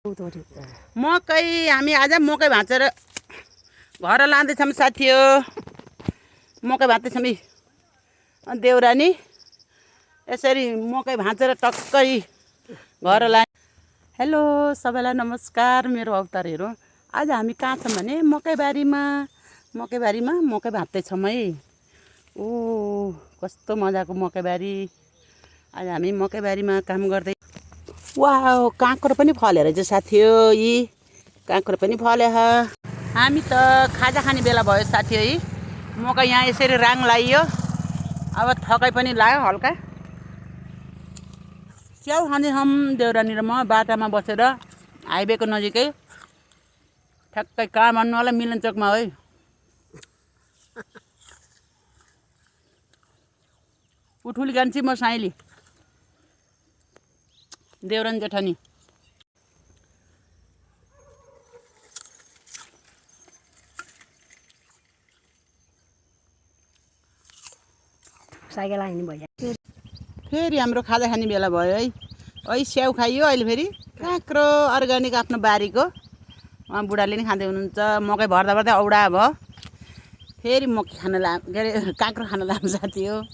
मकै हामी आज मकै भाँचेर घर लाँदैछौँ साथी हो। मकै भाँच्दैछौँ देउरानी यसरी मकै भाँचेर टक्कै घर ला। हेलो सबैलाई नमस्कार, मेरो अवतारहरू। आज हामी कहाँ छौँ भने मकैबारीमा मकै भाँच्दैछौँ है। ओ कस्तो मजाको मकैबारी। आज हामी मकैबारीमा काम गर्दै। वाह काँक्रो पनि फलेर चाहिँ साथी हो, यी काँक्रो पनि फले। हामी त खाजा खाने बेला भयो साथी है। मकै यहाँ यसरी राङ लाइयो, अब थकाइ पनि लाग्यो हल्का। च्याउ खाँदैछौँ देउरानी र म बाटामा बसेर, हाइवेको नजिकै ठ्याक्कै कहाँ भन्नु होला, मिलन चोकमा है। उठुली कान्छी म साइली देउरानी जेठानी। साइकल हान्ने भयो। फेरि हाम्रो खाजा खाने बेला भयो है। स्याउ खाइयो अहिले फेरि काँक्रो अर्ग्यानिक आफ्नो बारीको। उहाँ बुढाले नि खाँदै हुनुहुन्छ। मकै भर्दा भर्दा औडा भयो। फेरि मकै खान के अरे काँक्रो खान लाम साथी हो।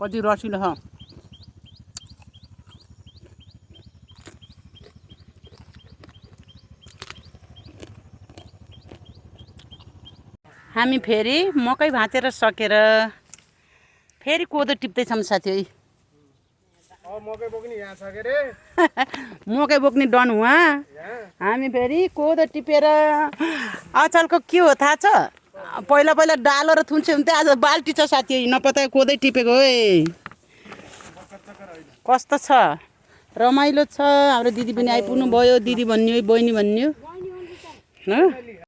कति रसिलो छ। हामी फेरि मकै भाँचेर सकेर फेरि कोदो टिप्दैछौँ साथी है। मकै बोक्ने यहाँ छ के रे। मकै बोक्ने डन उहाँ। हामी फेरि कोदो टिपेर अचलको के हो थाहा छ, पहिला पहिला डालो र थुन्से हुन्थ्यो, आज बाल्टी छ साथी है। नपत्ता कोदै टिपेको है। कस्तो छ, रमाइलो छ। हाम्रो दिदी पनि आइपुग्नु भयो। दिदी भन्ने बहिनी भन्ने